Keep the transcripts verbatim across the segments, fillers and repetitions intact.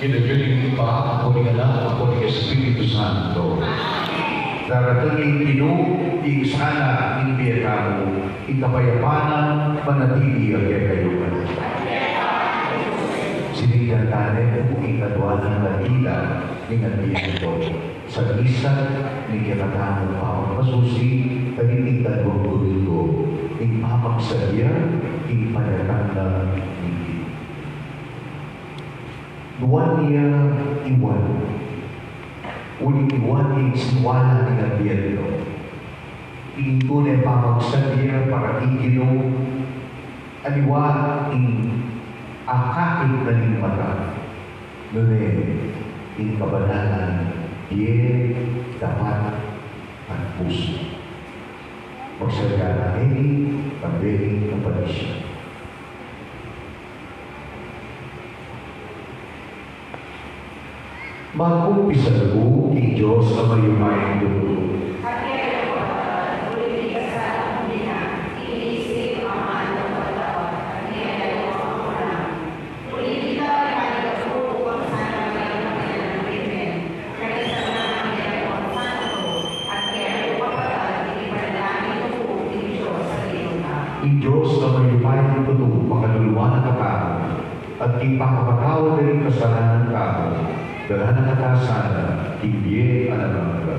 King lagyu ning Ibpa, ampo ning Anak, ampo ning Espiritu Santo. Darating ing Ginu, ing sana ning bie tamu, ing kapayapan na manatili kekayu ngan. Sinignan tane pu ing kaduanan a dila ning Adbiento. Sa misa ning kekatamung pamagpasusi, karin ing kaduang Domingo ning pamagsadya king panyatang na ning Ginu. Nuan ya i Juan. Uling i Juan ing siwala ning Adbiento. Ing tune pamagsadya para king Ginu, aliwa ing akakit na ning mata, nune ing kabanalan, bie, dapat, at pusu. Magsalita na ngeni, kambe ning kapanisyan. Magkumpisal ku king Dios a mayupayang lugud. Ing Dios a mayupayang tutu, pakalulu na katamu. At king pakapatawad da ring kasalanan tamu, dala na kata sana king bie alang angga.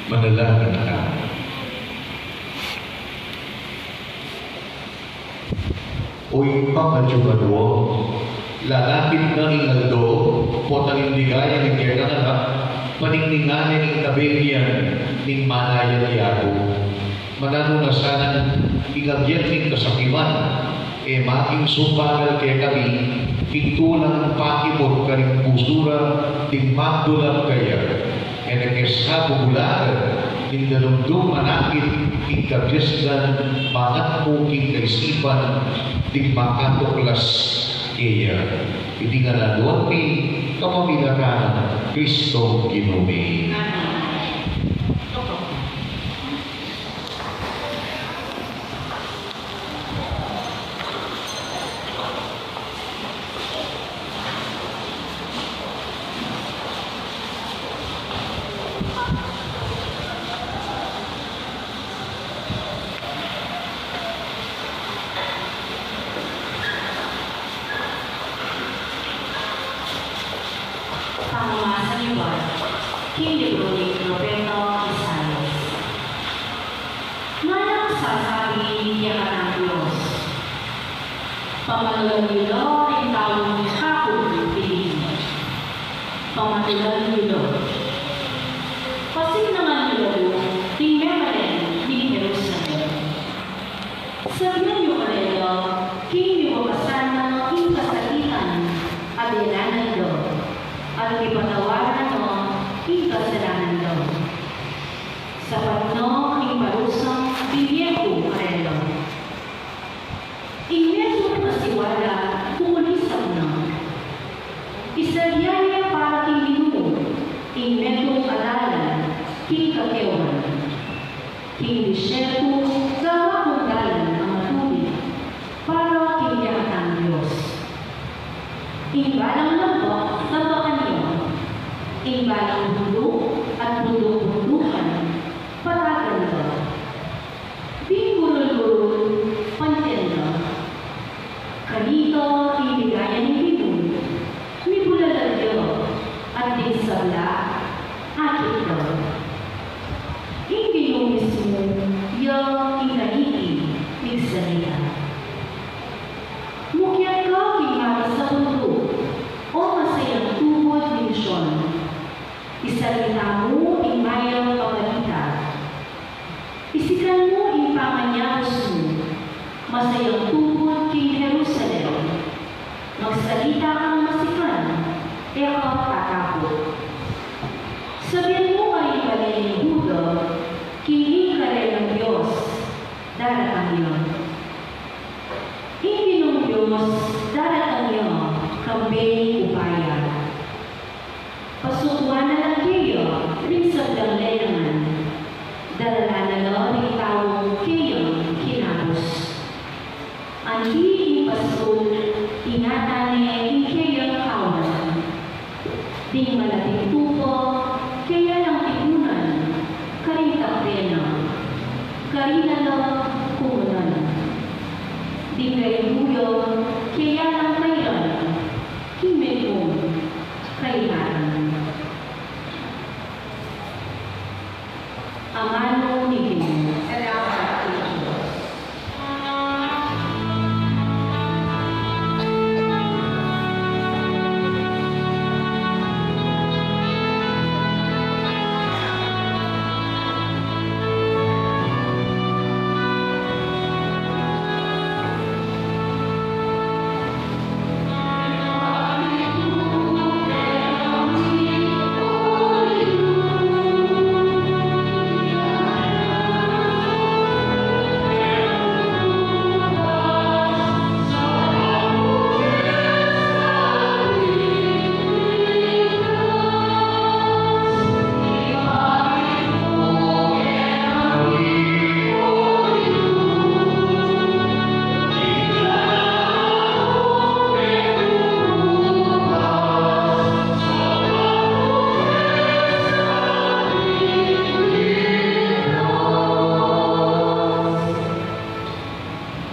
Manalangin tamu. O Ibpa, atiu ka aduan, lalapit na ing aldo, potang ing ligaya ning kekang anak, paningningan ne ing kabebian ning manayang yabu. Mananu na sana ing agyat ning kasakipan, e maging sumbagal kekami ing tulang pakibut karing pusu ra ding magdulang kaya. Menekes ka bubulagan ning danumdum manakit king kabiasnan, mangatmu king kaisipan ding makatuklas keya. Iti ngan aduan mi kapamilatan nang Kristong Ginu mi. Pamamasa ning Ibpa, king libru ning Propeta Isaias. Ngana ing sasabi ning kekatang Dios: Pamatulan yu la ring taung kakung pilitan. Pamatulan yu la. Pasiknangan yu la ding memalengke ning Jerusalem. Sabian yu karela, king miwakasan na ing kasakitan a dinanan da, at mipatawaran na ing kasalanan da. Sapat na ing parusang binie ku karela. Ing metung a siwala, kumulisap na. Isadya ne para king Ginu ing metung a dalan king kakewan. King desierto, gawa kung dalan a matubig para king kekatang Dios. Ing balang lamba, lambakan ya. Ing balang bunduk at bunduk-bundukan, pata Masayang tupud king Jerusalem, magsalita kang masikan, e ka tatakut. Sabian mu karing bale ning Juda, king ing karelang Dios daratang ya. Ing Ginung Dios daratang ya, kambe ning upaya. Pasukwan na la keya ring sablang lelangan, daralan na la ring taung keyang kinabus. Anti ing pastul, ingatan ne ing keyang kawan. Ding malating tupa, keya lang tipunan, karing takde na, karina la kumunan. Ding gaybu ya, keya lang tairan, king menmung kaingatan. Amanu ning Ginu. Salamat king Dios.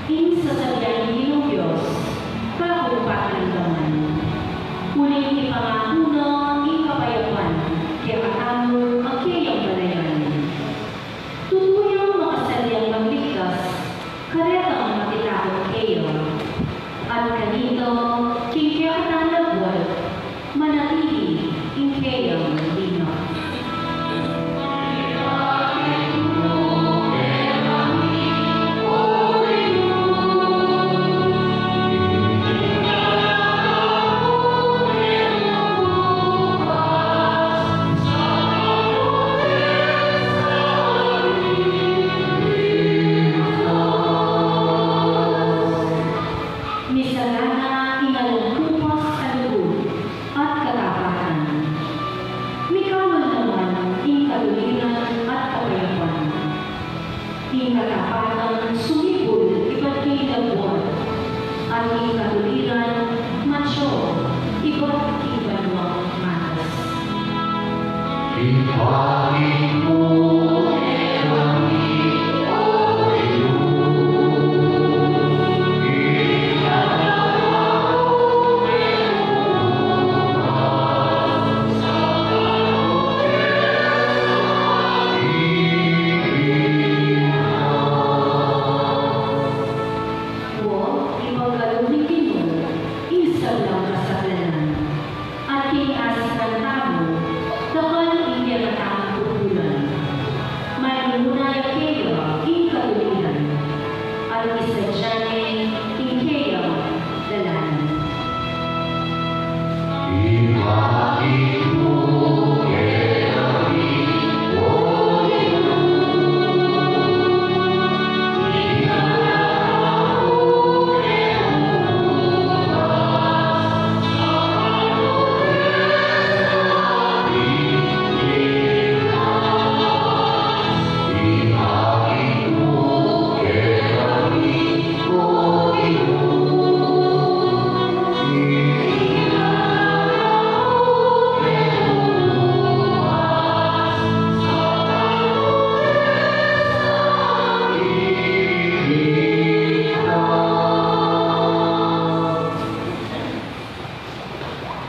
Ing sasabian ning Ginung Dios, kaku ing patulandaman, uling ipangaku na ing kapayapan kekatamu a keyang balayan. Tutu yang makasaliang magligtas, karetang makitakut keya. At kanita, king kekatang labuad, manatili ing keyang dinak. Misagana ing alang kupas a lugud at katapatan. Mikamal naman ing katuliran at kapayapan. Ing katapatan sumibul ibat king labuad, at ing katuliran matsu ibat king banuang matas. Wa, ipagkalub ning Ginu ing sablang kasaplanan, at king asinan tamu, dakal ing kekatamung pupulan. Manimuna ya keya ing katuliran, at isadya ne ing keyang dalanan.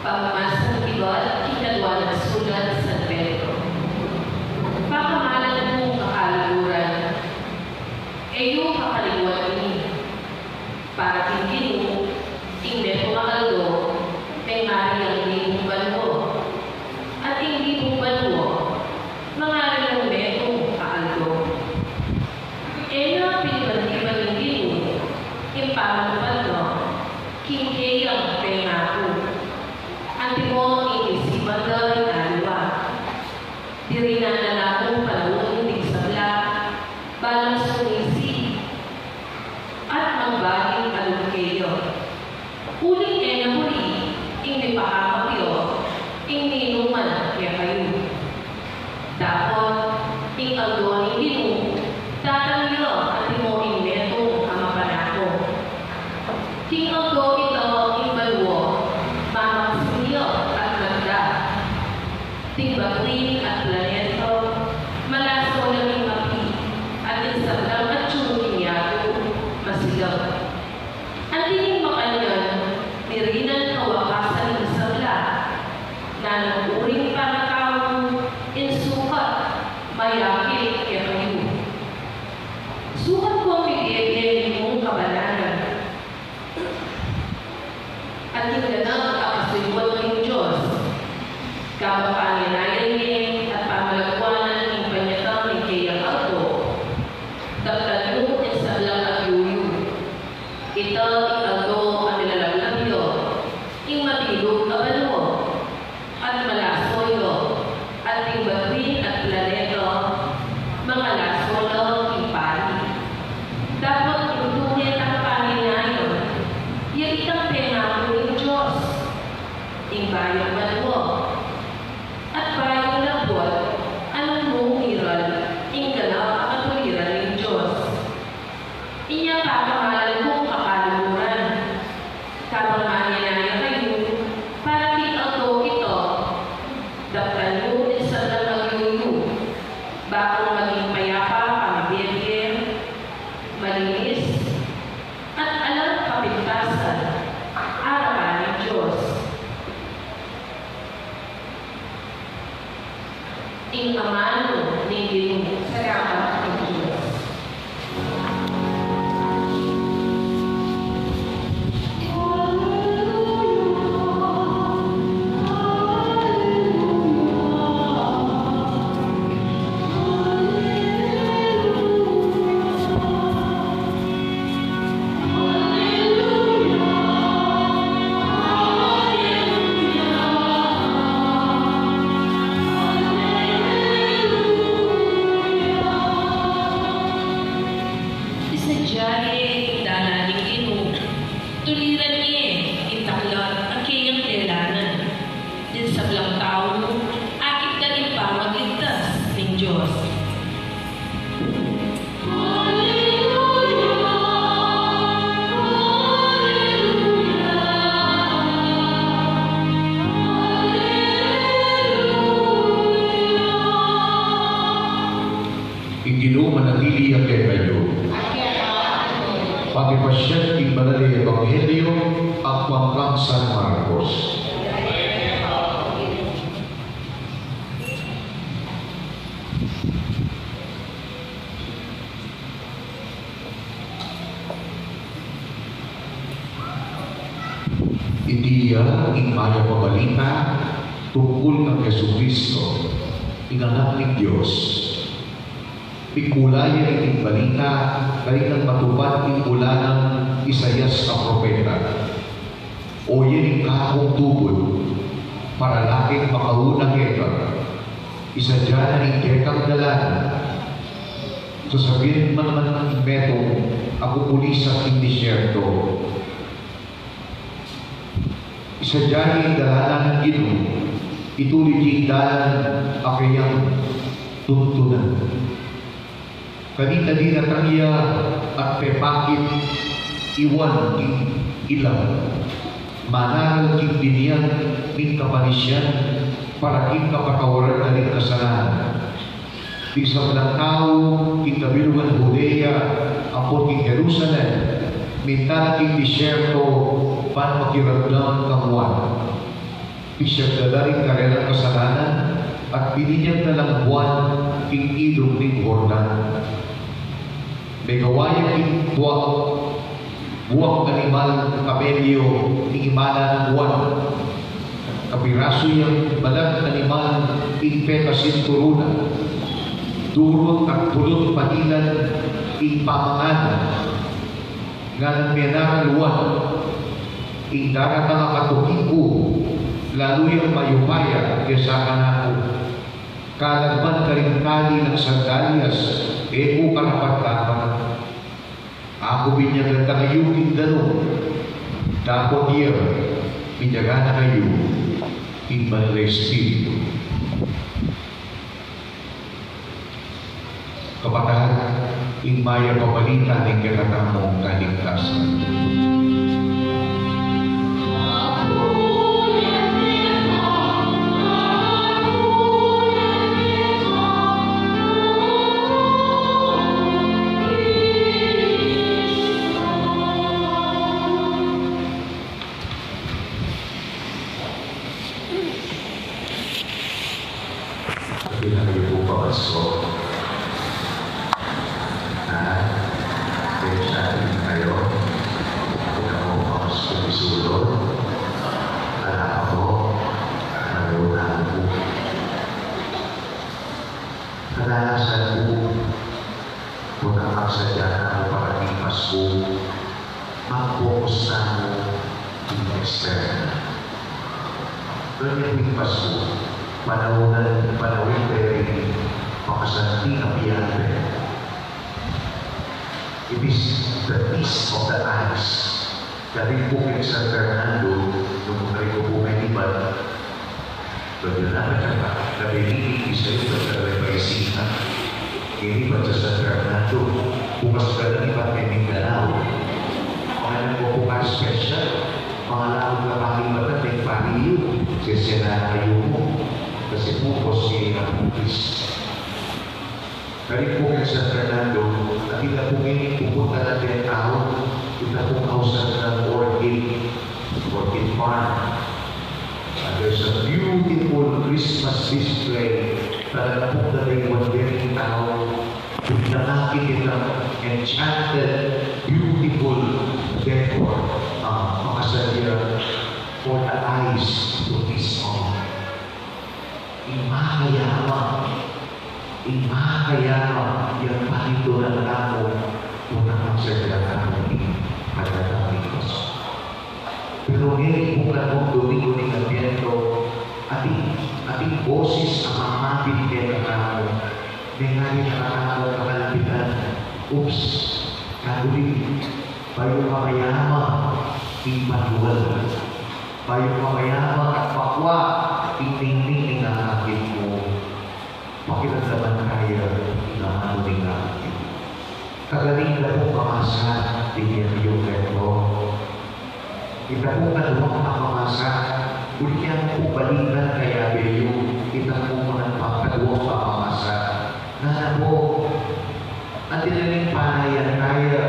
Pamamasang ibat king Kadua nang Sulat i San Pedro. Pakamalan kung kakaluguran, e yu kakalingwan ini, para king Ginu, ing metung a aldo, mengari ing libung banua, at ing libung banua, mengari ing metung a aldo. E na pinibandiban ning Ginu Baling alung keya. Uling e na buri ing mipahamak yu ing ninuman kekayu. Dapot ing aldo ning Ginu, datang ya antimo ing metung a mapanako. King aldo ita ing banua mamaksin ya at magda. Ding batuin at planeta, malaso la king api, at ding sablang atyu king yatu, masilag. Anti ning makanyan, mirinan kawakasan ning sabla, nanung uring pangatau, ing sukat, mayakit kekayu. Sukat kung mibie-bie ning kabanalan. At ing ganap a kasuyuan ning Dios, kabang panginayan ne at pamalagwanan ning panyatang ning keyang aldo, daptan yu ing sablang agyu yu. Ita ing aldo a milalablab ya ing mabilug a banua, at malaso ya, at ding batuin at planeta, mangalaso la king pari. Dapot ing tune tang panginayan, ya itang pengaku ning Dios, ing bayung banua, at bayung labuad a nung mumiral ing ganap a katuliran ning Dios. Inya pakamalan kung kapaluguran. Kabang manenaya kayu, para king aldo ita, daptan yu ing sablang agyu yu, bakung maging payapa, pamibie-bie, malinis, at alang kapintasan, arapan ning Dios. Ing amanu ning Ginu. Salamat king Dios. Isadya ne ing dalan ning Ginu, tuliran ne ing taklat a keyang lelanan. Ding sablang tau, akit da ing pamagligtas ning Dios. Ing Ginu manatili ya kekayu. Pakipasian king Banal a Ebanghelyo agpang kang San Marcos. Iti ya ing mayap a balita tungkul kang Jesucristo, ing Anak ning Dios. Pigkulayan iting balita karin nang matupad ing ulan nang Isaias a propeta. Oyan ing kakung tubud, paralaking makauna keka, isadya na ing kekang dalan. Sasabian man ning metung a kukulisan king disyerto, isadya ing dalan ning Ginu, itulid ing dalan a keyang tuntunan. Kanita dinatang ya at pepakit i Juan king ilang, manaral king binie ning kapanisian para king kapatawaran na ning kasalanan. Ding sablang tau king kabilug ning Judea ampon king Jerusalem minta na king disyerto ban makiramdam kang Juan. Pisyag da la ring karelang kasalanan at bininyag na lang Juan king ilug ning Jordan. Megawa ya king buak, buak animal kamelyo ing imala nang Juan. Kapirasu yang balang animal ing pekasinturunan. Durut at bulut padilan ing pamangana. Nganang menaral Juan, ing daratang a katuki ku, lalu yang mayupaya kesa kanaku. Kalag man karing tali nang sandalyas, e ku karapat-dapat. Aku binyagan na kayu king danum, dapot ya, binyagan na kayu king Banal a Espiritu. Kapatad, ing mayap a balita ning kekatamung kaligtasan. Bilang kayu pung pamasko. Ha? Kaya siya, tingin kayo. Tingnan mo, pamasko ni Sulo. Ala ka po. Malunan po. Kadalasan po, butang magsadya na po para di Pasko. Mag-focus tamu king external. Ganyan pu ing Pasko, panaun, panaun ding makasanting a biyate. It is the feast of the eyes. Dati pu keng San Fernando, nung kari ku pu menibat, Pwede na, pwede na. Sabi ni, isa yung pagkakaiba isip na. Ini pagsasagrado. Bukas ka lang ibat kay Mindanao. Mga nagpupunga special. Mga laot na pakibatan, may pariyo. Sisira kayo mo. Kasi bukas niya yung bukis. Kari pu keng San Fernando, at ita pu ngeni pupunta na den tau, ita pung ausan nang orchid, orchid farm. And there's a beautiful Christmas display. Talaga pung dadaywan den ing tau, pung nakakit itang enchanted, beautiful decor, ah, makasadya for the eyes to feast on. Ing makayama, ing makayama yang panituran tamu, unang magsadya tamu ing pagdating ni Kristo. Pero ngeni, bukan mung Domingo ning Adviento, ating, ating boses a mamapit kekatamu, mengarit kekatamu kakalbitan, oops, kagulit, bayu makayama ing panual. Bayu makayama at pakua ing ningning ning akakit mu. Pakiramdaman taya ing amanu ning akakit. Kagaling da pung pamasa, dinan yu kekong. Ita pung kaduang pamasa, uli yang pung balikan kaya beyu, ita pung kaduang pamasa. Ngana pu, atin na ning panayan taya,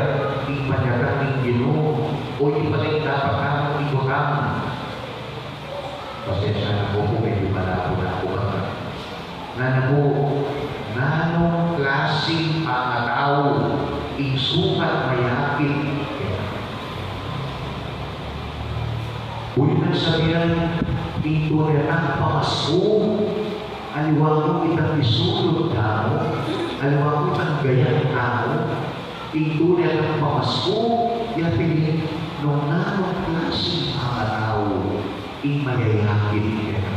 ing panyatang ning Ginu, o ing pala ing dapat tamung ikutan? Pasensya na pu, medyu malabo na pu. Ngana pu, nanung klasing pangatau ing sukat mayakit? Uli nang sabian, ing tune nang pamasko, aliwa mu itang isulud tamu, aliwa mu itang gayat tamu, ing tune nang pamasko, ya pin ing nung nanung klasing pangatau ing mayayakit keta.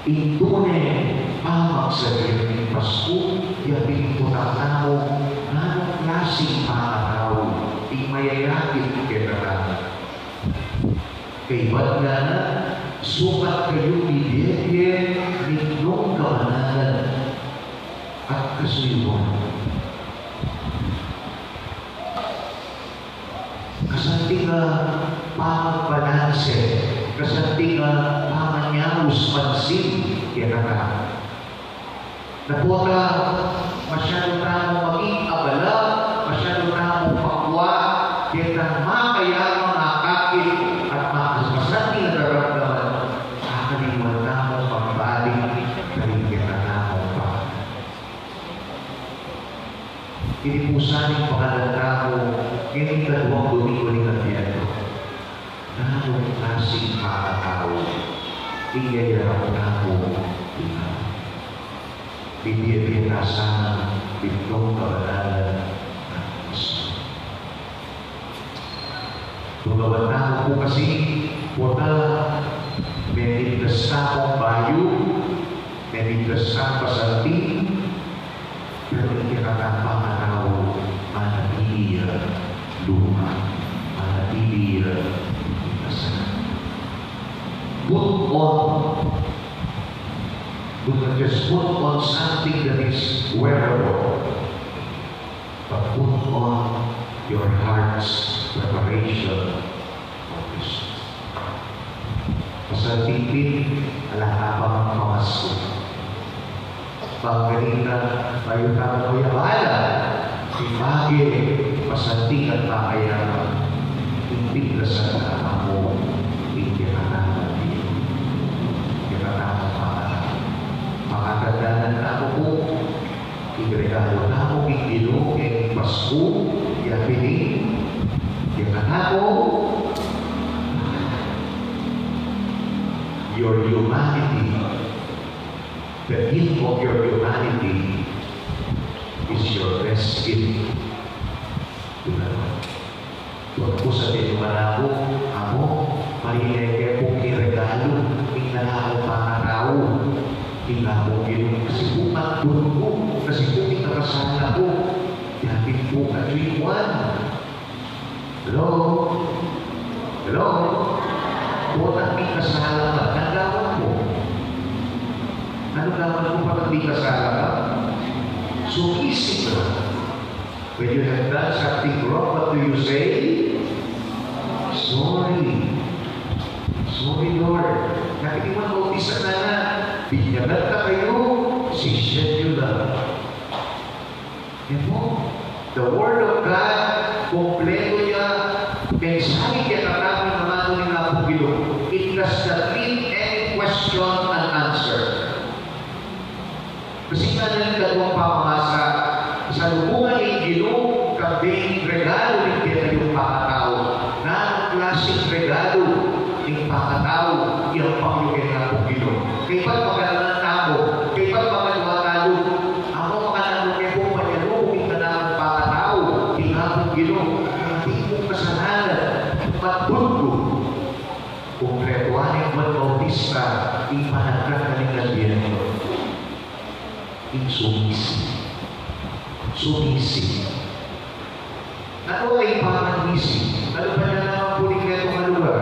Ing tune pamagsadya ning Pasko, ya pin ing tutak tamu, nanung klasing pangatau ing mayayakit keta. Kaybat ngana, sukat kayu bibie ning nung kabanalan at kasuyuan. Kasanting a pamagbalanse, kasanting a pamanyaus pansin kekatamu. Dapot a masyadu tamung maging abala, masyadu tamung pakua ketang makayamang akakit at mas masanting a daramdaman, akaliwan tamung pagbalik karing kekatamung Panginoon. Ini pu sana ing panganan tamu ngening kaduang Domingo ning Adviento. Nanung klasing pangatau ing yayarap tamu? Bibie-bie ta sana ing nung kabanalan nang Kristo. Tugawan tamu pu kasi, pota, memitas tamung bayu, memitas tamung pasanting, pero ing kekatang pangatau on. Do not just put on something that is wearable, but put on your heart's preparation for Christmas. Pasanting pin, ala ka pang pamasko. Pangganita, bayu tamu mayabala, ing bage, pasanting at pakayaman, ing piglasan na mu, ing kekataman niya, kekataman pangataman. Pakatandanan tamu pu, ing regalu tamu king Ginu keng Pasku, ya pin ing kekatamu, your humanity. The gift of your humanity is your best gift to the Lord. Pagpus atin yu kanaku, Amu, marine ke pu king regalu ning kanakung pangatau king Apung Ginu, kasi pu matbud ku, kasi pu king kakasala ku, dapit pu katyu ing kuan. Hello? Hello? Potang mikasala ka, nanu gawan mu? Nanu gawan mu potang mikasala ka? Sumisi ka. When you have done something wrong, what do you say? Sorry. Sorry, Lord. Dapit yu man maupisa na, binyagan na kayu, sisian yu la. Yan pu, the Word of God, kumpletu ya, mensahe kekatamu ing amanu ning Apung Ginu. It does not need any question and answer. Kasi ngana ning kaduang pamamasa, salubungan ing Ginu, kambe ing regalu ning kekayung pangatau. Nanung klaseng regalu ning pangatau yang pangyu keng Apung Ginu? Kaybat makananu tamu, kaybat makananu tamu, Amu, makananu ke pu panyalubung ing kanakung pangatau king Apung Ginu? Atin kung kasalanan, matbud ku. Kumpletuan ne Juan Bautista ing panagkat na ning Adbientu. Ing sumisi. Sumisi. Nanu ing pamamisi? Nanu pa naman pu ing keto a lugar?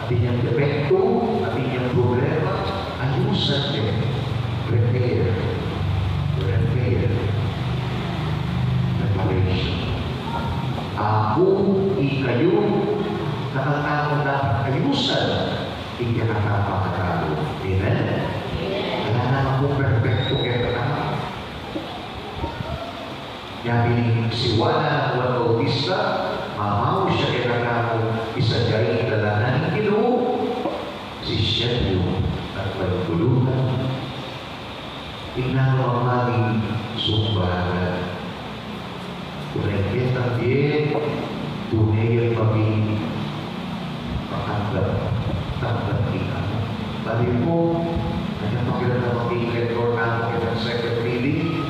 Atin yang depektu, atin yang problema, ayusan ne. Repair. Repair. Reparation. Aku, ikayu, kekatamu dapat ayusan ing kekatang pangatau. Amen? Ala naman pung perpektu kekatamu. Nya pin ing siwanan nang Juan Bautista, mamaus ya kekatamu, isadya ing dalanan ning Ginu, sisian yu at balbulutan. Ing nanu mang maging sumbahan, kung ing ketang bie, tune yang maging matanggap, tanggap ning Amu. Bale pu, anya pakiramdam ning lektor tamu ketang second reading?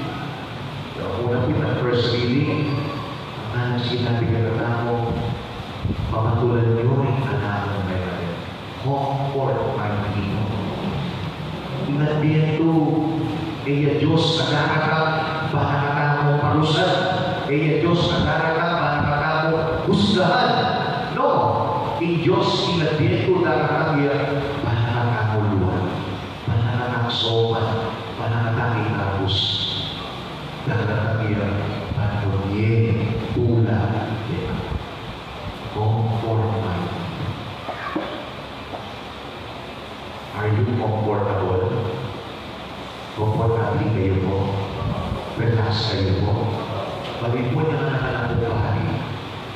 Una pu, first reading, ang sinabi kekatamu, pamatulan yu ing anak mung metung. Comfort my people. Ing Adbientu, e ya Dios a daratang ban na katamu parusan, e ya Dios a daratang ban na katamu husgahan. No, ing Dios king Adbientu daratang ya ban na katamu luan, ban na katamu saupan, ban na katamu itabus. Daratang ya ban na katamu tula. Comfort my people. Are you comfortable? Komportable kayu pu? Relax kayu pu? Bale pu, ing anak nang pari,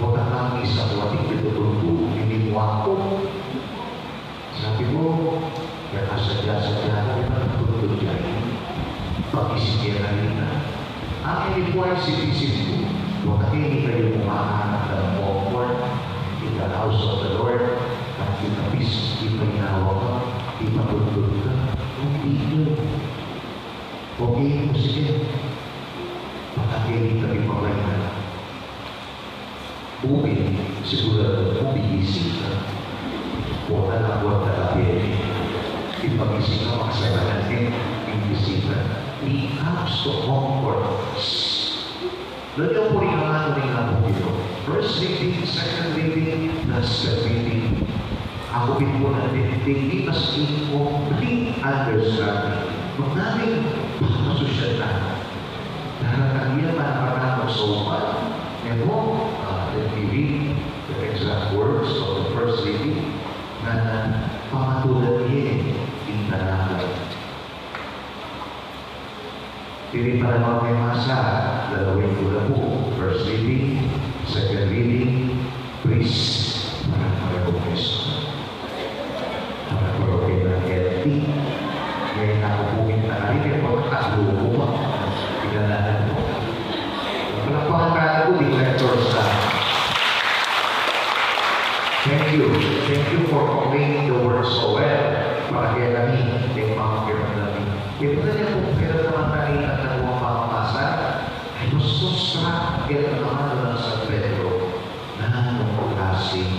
potang misa ku, ating pitutuntu, ini mu aku. Sabi ku, ya kasadya-sadya ku, di ba, pitutuntu ya ini? Pagising ke kanina, ang ini pu ay sisian ku, potang ini kayu mu, anak nang pari, in the house of the Lord, at kita pis, kita inawa ka, ipatuntun ka, o Peter. Okay, o sige. Patake kita di pa ba yan? Bumi, sigurado, bumi bisita. Wala na, wala na, bumi. Di pa bisita, makasalanan din, yung bisita. He comes to comfort us. Lalu po rin ang ating mga pumilo. First reading, second reading, last reading. Aku pin pu nandin, ding di mas incomplete understanding nung ating pamasosyal na. Daratang ya, manakatang saupan, ne pu, ah, let me read the exact words of the first lady, na pamatulan ye ing tana. Tinipa na meng masa, dalawang tula pu, first reading, second reading, please, para pareho keso. Para pareho keng healthy. Ngayon ako pumunta ka rin, eh, pagkatlo ko pa. Pinalanan ko. Palakpakan tayo po, director sa. Thank you. Thank you for conveying the word so well. Para kaya kami, kaya mga kiramdam. Kaya pala niya kung pera naman tayo ng katuwang pamamasa, I was so struck at naman ng San Pedro na nung klaseng,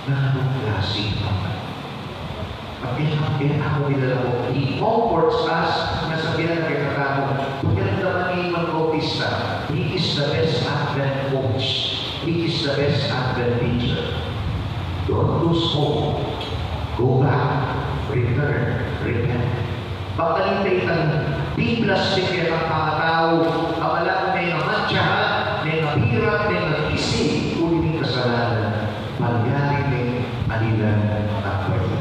na nung klaseng at kaya, kaya ako nilala ko, he comforts us, na sabihan na kaya katamu, pagkaramdaman ni Juan Bautista, he is the best Advent coach. He is the best Advent teacher. Don't lose hope. Go back. Return. Repent. Bakal itang biblas sing kekatang pangatau, apalang mengamatyahan, mengapirat, mengagisi, uli ning kasalanan, palyari ning alilan at bayu.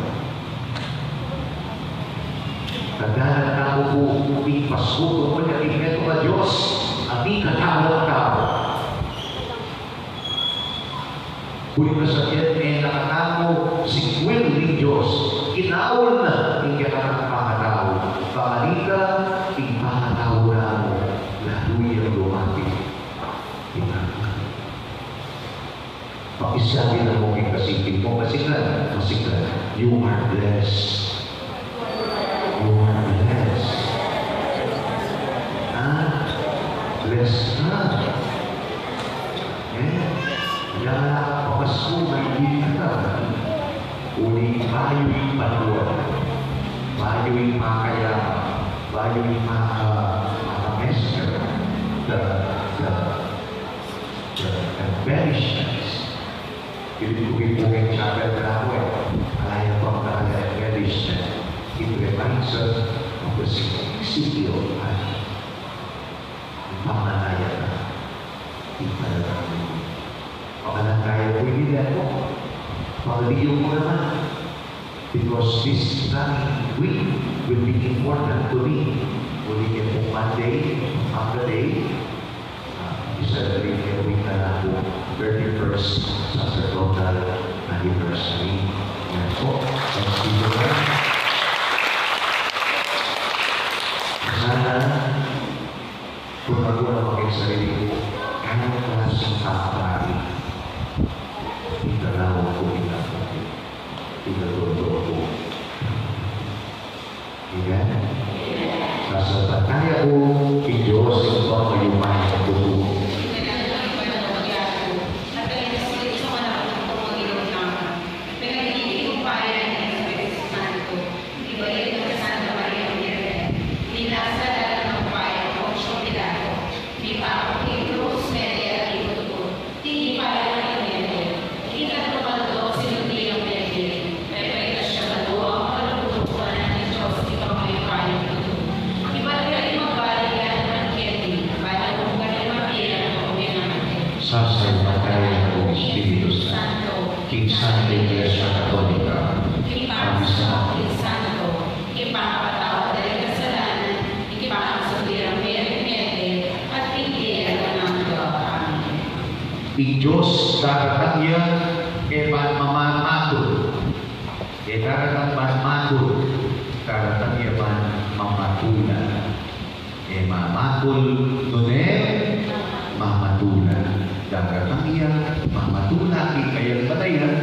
Tandaan tamu pu, ing Pasko tungkul ya king metung a Dios a mikatau tau. Uli na sa kaya, e na katamu sing will ning Dios, kinaul na ing kekatang pangatau, pakalita ing pangatau na mu, lalu yang lumapit. Kita. Pakisabi na mu king kasipi mu, masigla, masigla. You are blessed. You are blessed. Ha? Blessed ka. Eh? Kaya nga nakapamasko, maligid ka. Uli, bayu ing panua. Bayu ing makayabang. Bayu ing maka-, makamestra. The, the, the embellishments. Bilib ku pu king chapel na pu, e. Ala ya pang embellishment. It reminds us of the simplicity of life. Ing pamanaya na, ing pamanaya na. Pamanaya ku ini na pu. Pagaliyo ku naman. Because this coming week will be important to me. Uli ke pung Monday, Pampanga Day, ah, i-celebrate ke pu ing kanaku thirty-first sacerdotal anniversary. Yan po. Thanks be to God. Sana, kung ako na makisabi, kaya klaseng papari, italaw ko, italaw ko. Pinatutuo ko. Amen? Sasalpantaya ku ing Dios, ing Ibpang mayupayang tutu. Sasalpantaya ku ing Espiritu Santo, king Santa Iglesia Katolika, king pamisamang Santo, king pangapatawad da ring kasalanan, king pangasubi rang mie ring mete, at king bie alang angga. Amen. Ing Dios daratang ya, e ban mamamatul. E daratang ban matul, daratang ya ban mamatulan. E mamatul, nune mamatulan. Daratang ya, mamatulan, king kayang balayan,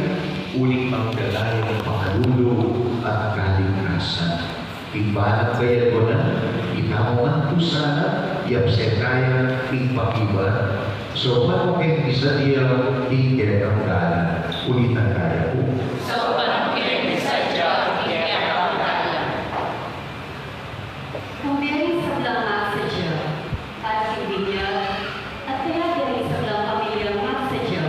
uling magdala yang pangalulu at kalikasan. King balang kayalwanan, itamu man pu sana, yapse taya ing pakibat. Saupan mu keng misadya ing kekatang dalan. Ulitan taya pu. Saupan mu keng misadya ing kekatang dalan. Kung meron sablang masadya, at king binyag, at kaya meron sablang pamilyang masadya,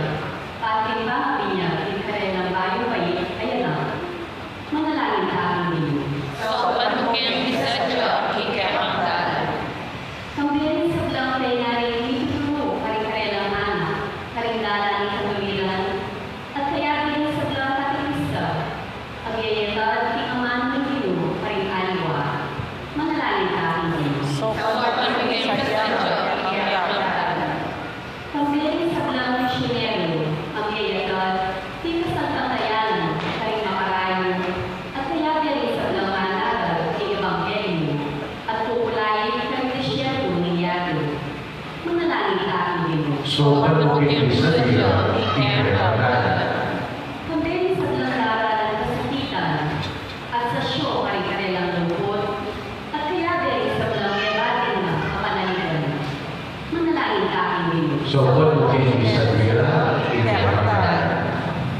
Saupan mu keng misadya ing kayang dalan. Kambe ing sablang daralan kasakitan, at sasyo karing karelang lungkut, at kayabe ing sablang mebating na kapanaligan. Manalangin ta king Ginu. Saupan mu keng misadya ing kayang dalan.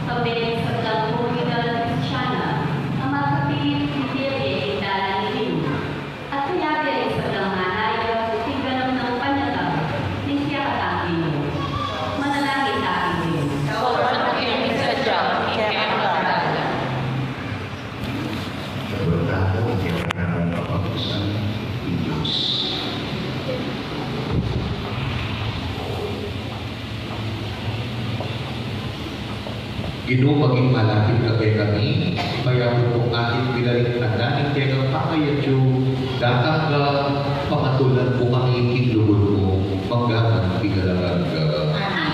Kambe ing sablang tuwiran Kristiana a makapilit king bie king dalan ning Ginu. At kayabe ing sablang manaya king ganap nang panyatang ning kekatang Ginu. Manalangin ta king Ginu. Saupan mu keng misadya ing kayang dalan. Sablang tau, kekatang kapagusan ning Dios. Ginu, maging malapit ka kekami, mayap mu kung atin pilalit tanda ning kekang pangayatsu, datang ka, pamatulan mu kami king lugud mu, manggang king alang angga. Amen.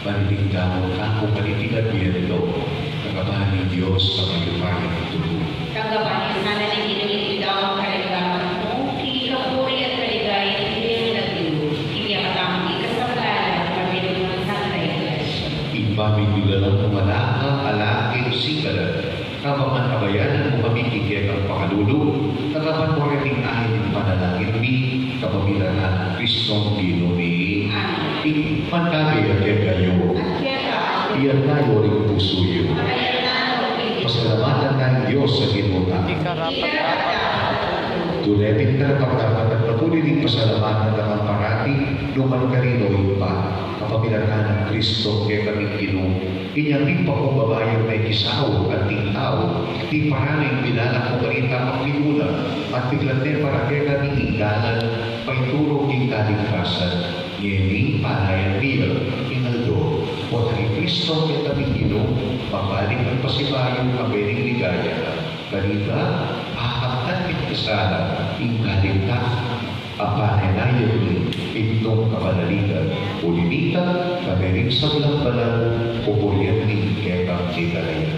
Panibig tamu, tamu panibig Adbiento, tanggapan ning Dios a mayupayang tubud. Tanggapan na sana ning Ginung Ibpa ing kaligtasan mu, king kapurian at kaligayan ning Dios. King kekatamu ing kasaplalan, pamilya ning Santa Iglesia. Ibpa mi, dula lang kumanaka, alaki, sikalan, Kapaman abayanan mu kami king kekang pakalulu, tanggapan mu rin ing ain ning panalangin mi, kapamilatan nang Kristong Ginu mi. Amen. Ing mantabi ya kekayu. At keka. Iyatas yu ring pusu yu. At iyatas yu ring pusu yu. Pasalamatan taya ing Dios a Ginu tamu. Karapat-dapat. Tune pin karapat-dapat at mapuli ning pasalamatan da kang parati, nu man karin, O Ibpa, kapamilatan nang Kristo, kekaming Ginu. Inya mipakubaba ya ing mekisaul anting tau, king paraan ning binalak mung balita, paminunan, at biglat ne para kekami ing dalan paintulu king kaligtasan. Ngeni, panayan mi ya king aldo, potang i Kristo kekaming Ginu, magbalik nang pasibayu, kayabe ning ligaya. Balita, akamtan king kasala ing kaligtasan. Apan e na ya ing itnung kapanaligan, uli na nita, kayabe ring sablang banal, pupurian mi kekang ligaya.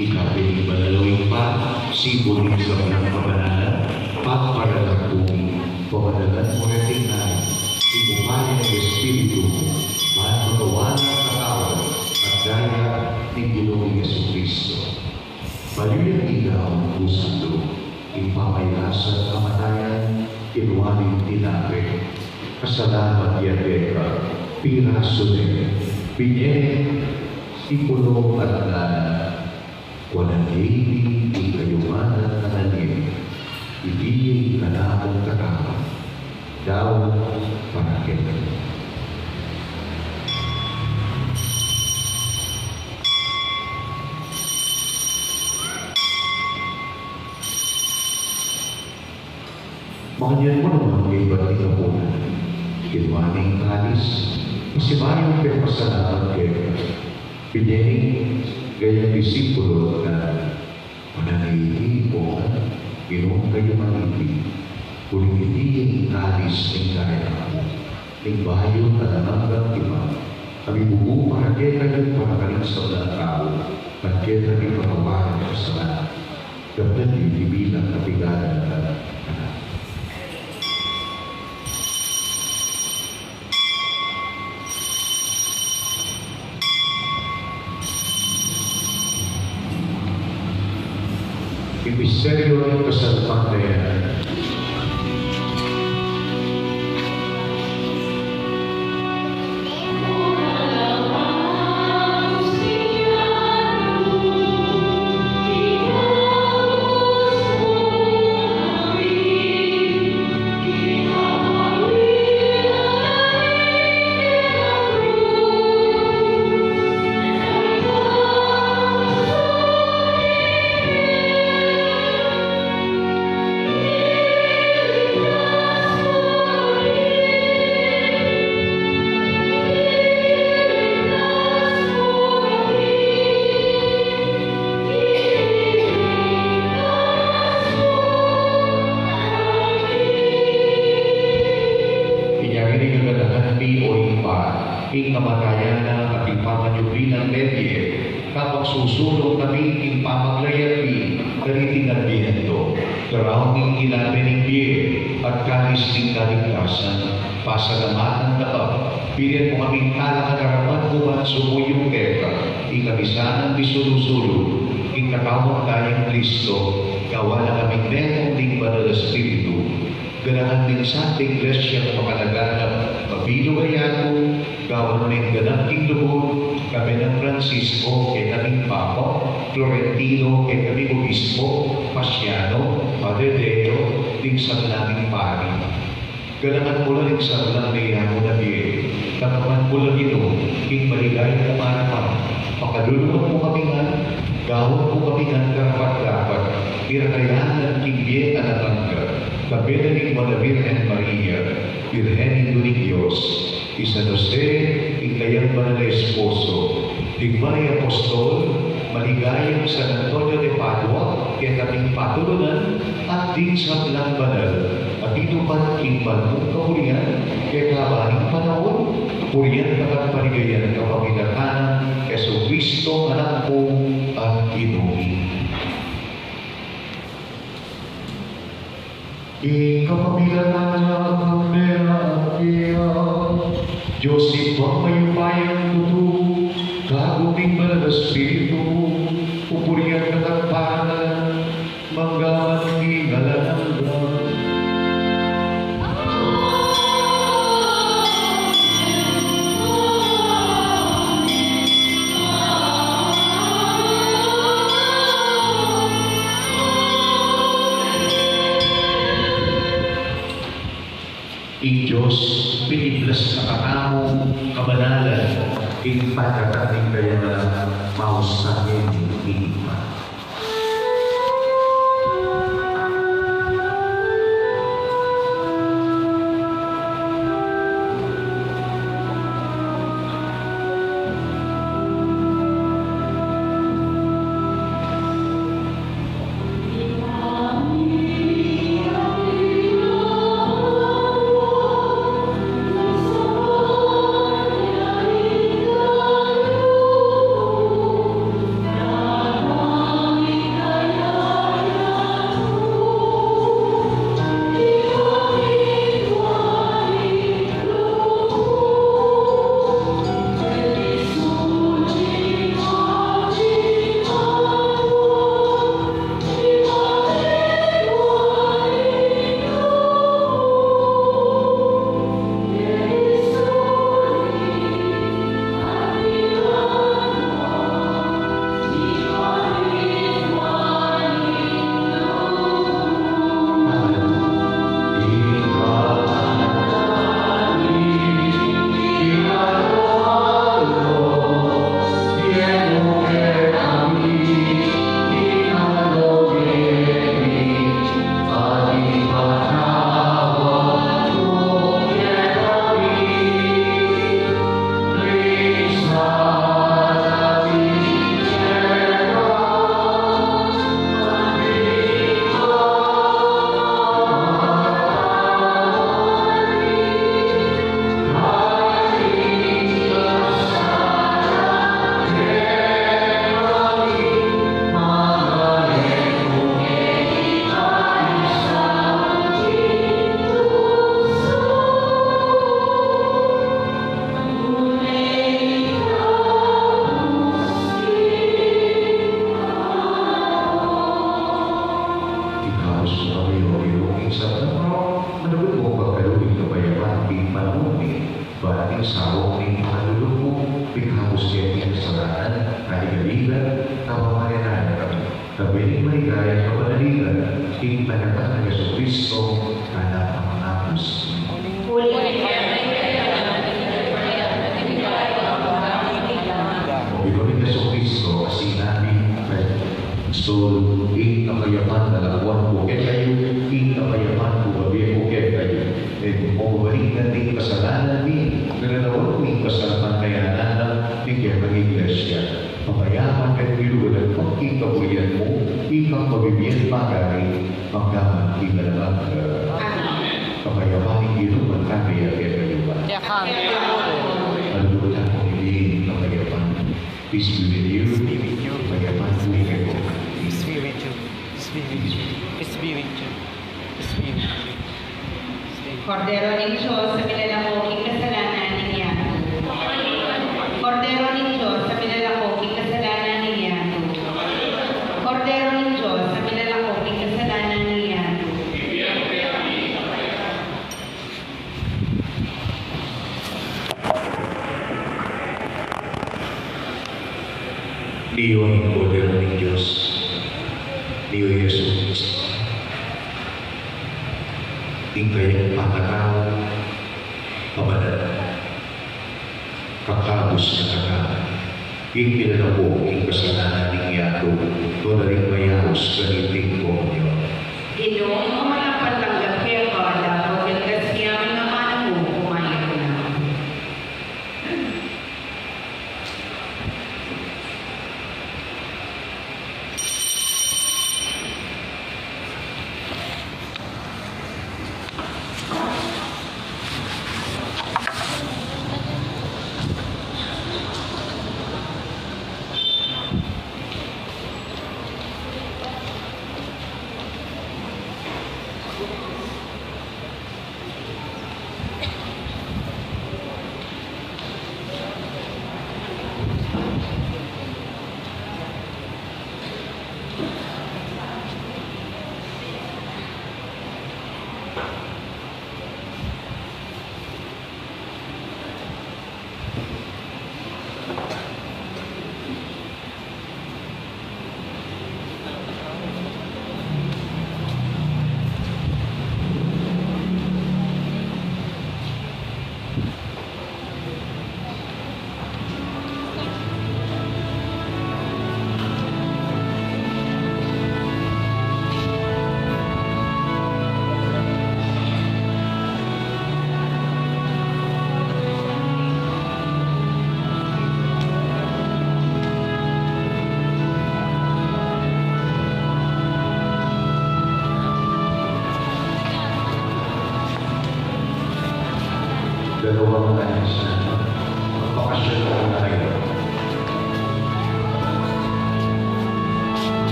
Ika pin ing banal a Ibpa, sipul ning sablang kabanalan, pagparalakbu mi, pamadalan mu reting ngan ing upaya ning Espiritu mu, ban magawa nang katawan at daya ning Ginu ming Jesucristo. Bayu yang ika, O Santo, ing pamagkasakit at kamatayan, kinua ne ing tinape, pasalamat ya keka, pirasu ne, binye ne, sipul at ngana, kuanan ye iti king kayuman at ngana ne, iti ing kanakung katawan, daun para kekayu. Makanyan mu naman kaybat ning apunan, kinua ne ing kalis, pasibayu pepasalamat keka, binye ne, gayang disipulus na, kuanan ye iti king Ginu, kayuman iti, uling iti ing kalis ning kayarian ku, ning bayu at alang anggang tipan, a mibubu para kekayu at para karing sablang tau, ban keta ing patawaran ning kasalanan. Daptan yu iti bilang kapigalan da kanaku. Ing misteryu ning kasalpantayanan. Ganakan mi, O Ibpa, ing kamatayan na at ing pamanyubli nang mebie, kapagsusulung kami king pamaglayap mi kaniting Adbiento. Daraun mi ing kinabe ning bie at kalis ning kaligtasan, pasalamatan da ka. Binian mu kaming talakad arapan mu ban sumuyu keka, ing kamisanan mi sulu-sulu king katawan da nang Kristo, gawan na kaming metung ning Banal a Espiritu. Ganakan ning Santa Iglesia makalaganap, mabilug a yatu, gawan ning ganap king lugud, kayabe nang Francisco, kekami Papa, Florentino, kekami Obispo, Pasiano, Padre Deo, ding sablang pari. Ganakan mu la ring sablang meyamu na bie, tanggapan mu la, Ginu, king maligaya mung arapan, pakalulwan mu kami ngan, gawan mu kami ngan karapat-dapat, miragayanan king bie alang angga, kayabe na ning Nuan a Birhen Maria, Birhen Indu ning Dios, i San Jose, ing kayang banal a esposo, ding banal a apostol, maligayang San Antonio de Padua, kekaming patulunan, at ding sablang banal a tinupad king banal mung kaburian, kekaban ning panaun, purian da ka at paligayan kapamilatan nang Jesucristo, Anak mu at Ginu mi. Ing kapamilatan na, kambe na at kaya, Dios Ibpang mayupayang tutu, kagum ning Banal a Espiritu, pupurian da ka at paralan, mangga man king alang angga. Ing Dios minibless na katamu kabanalan, ing pagkatan ning kayang anak, maus tamu king Ibpa. Ikabus mu kami, O Ginu, king sablang rok, manugud mu pagkalub ing kapayapan king panaun mi, ban ing sablang pakalulu mu, ikabus kami king kasalanan, at ikabus mu kami, kapamaranayan kami. Kayabe ning maligayang kabanaligan, king panyatang nang Jesucristo, Anak nang Dios. O Ginu ming Jesucristo, a sinabi mu kang apostol mu, ing kapayapan lakuan ku kekayu, ing kapayapan ku babie ku kekayu. E mu babalikan ding kasalanan mi, nune lawan mu ing kasalpantayanan ning kekang Iglesia. Papayapan me at bilug at pagkikaburian mu, ikang mabibie at magari, magdaman king alang angga. Amen. Kapayapan ning Ginu manatili kekayu. Peace be with you. Peace be with you. Peace be with you. Peace be with you. Peace be with you. Peace be with you. Peace be with you. Kordero ning Dios, a milalako king kasalanan ning yatu. Kordero ning Dios, a milalako king kasalanan ning yatu. Kordero ning Dios, a milalako king kasalanan ning yatu. Ini ing Kordero ning Dios, ini i Jesucristo, ing kayang pangatau, pamanat, kakabus na kaka, ing milalako king kasalanan ning yatu, tula ring mayaus kaniting komunyon. Ginu, mamapantanggap keka, dapot king kasalanan ning anak mu, kumayap na. Dalawang lines na. Bakasyon na kayo.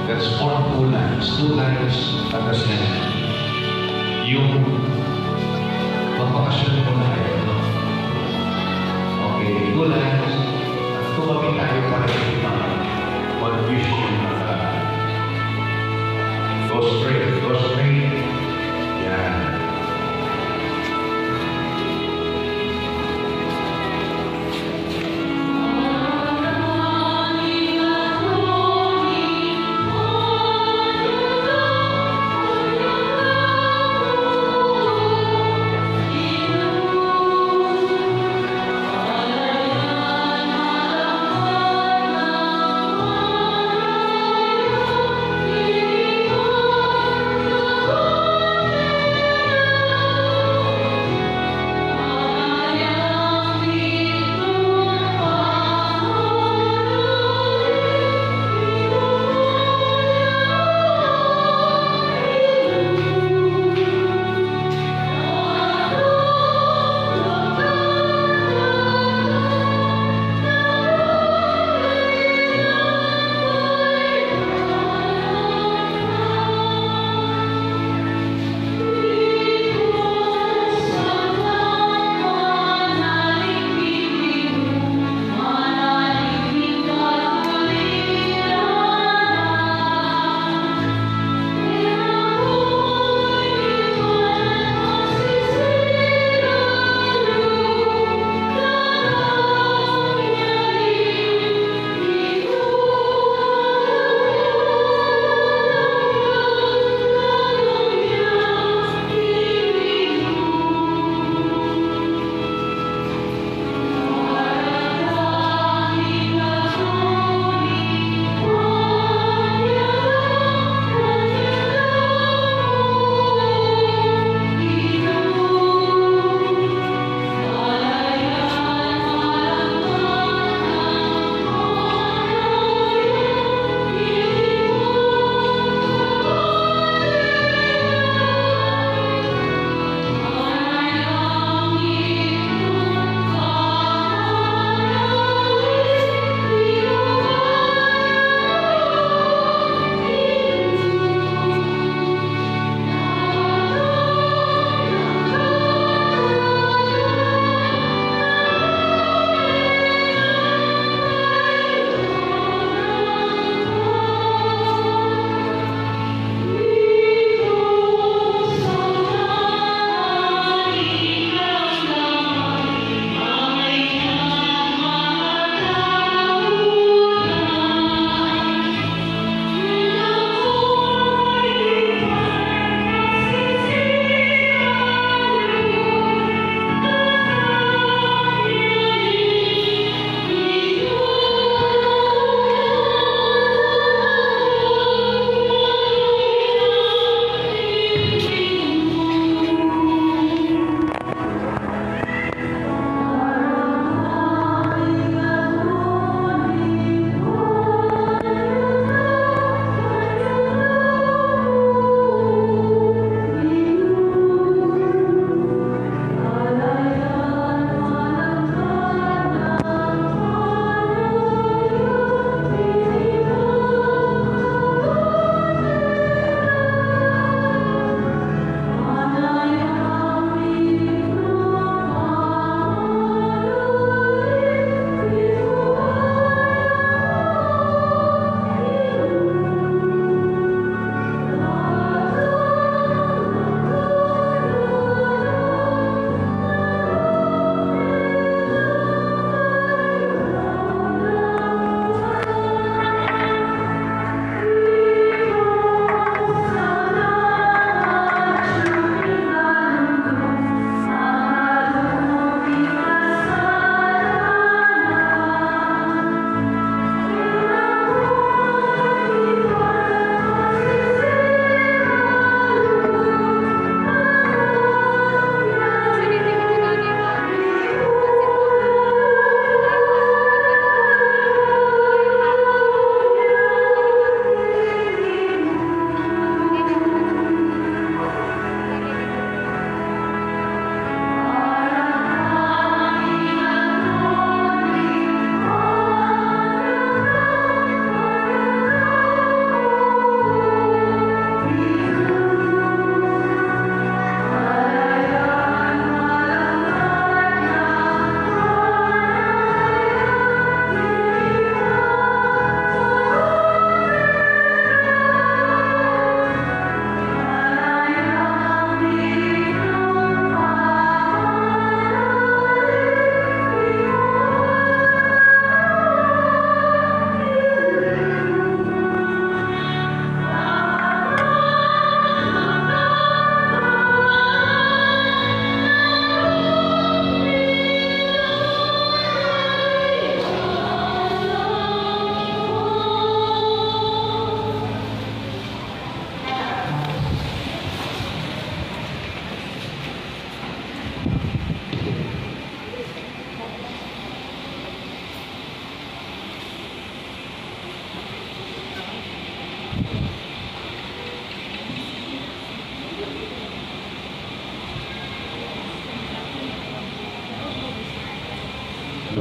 That's one, two lines. Two lines at the same time. Yung magbakasyon muna kayo, no? Okay, two lines. At tumabi tayo para hindi ma-, mag-wish yung mga, go straight, go straight. Yan.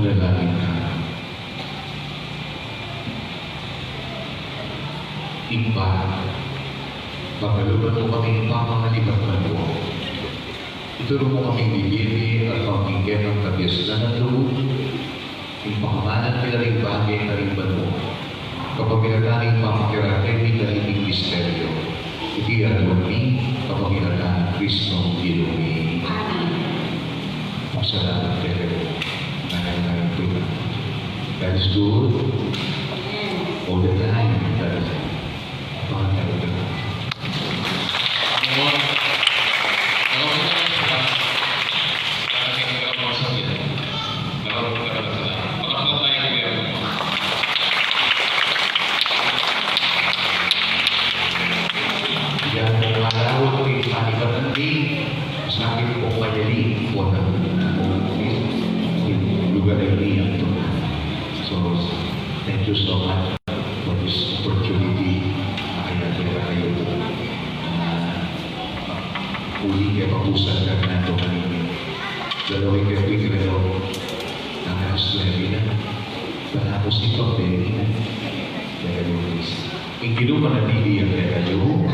Dalangin tamu. Ibpa, pakaluban mu kaming pamangalibat banua. Ituru mu kaming bibie mi at pamingketang kabiasnan at lugud, ing pakamalan mi la ring bage karing banua, kapamilatan ning pamagkakit mi kaniting misteryo. Iti aduan mi kapamilatan nang Kristong Ginu mi. Amen. Pasalamat kekami ngeni, ngeni. God is good. Amen. All the time. God is good. Abangan tamu. Yan pung araw, ito yung panibatan din. Sabi ko, panyali, kuha na po na po. Lugar na yun, yan po. So, thank you so much for this opportunity. Kaya, kaya kayo po. Ah, uli kaya papusan ka na ito kanina. Dalawin ka po yung relo. Nakakas na rin na. Para po si Pabeli na. Kaya yung Ing Ginu manatili ya kekayu.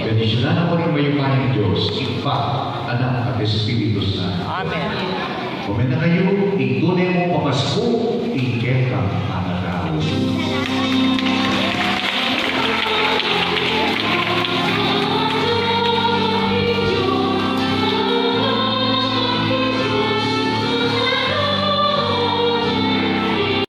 Bendisyunan na kayu ning mayupayang Dios, Ibpa, Anak, at Espiritu Santo. Amen. Amen. Na kayu, ing tune mung pamasku, ing kekang pangatau.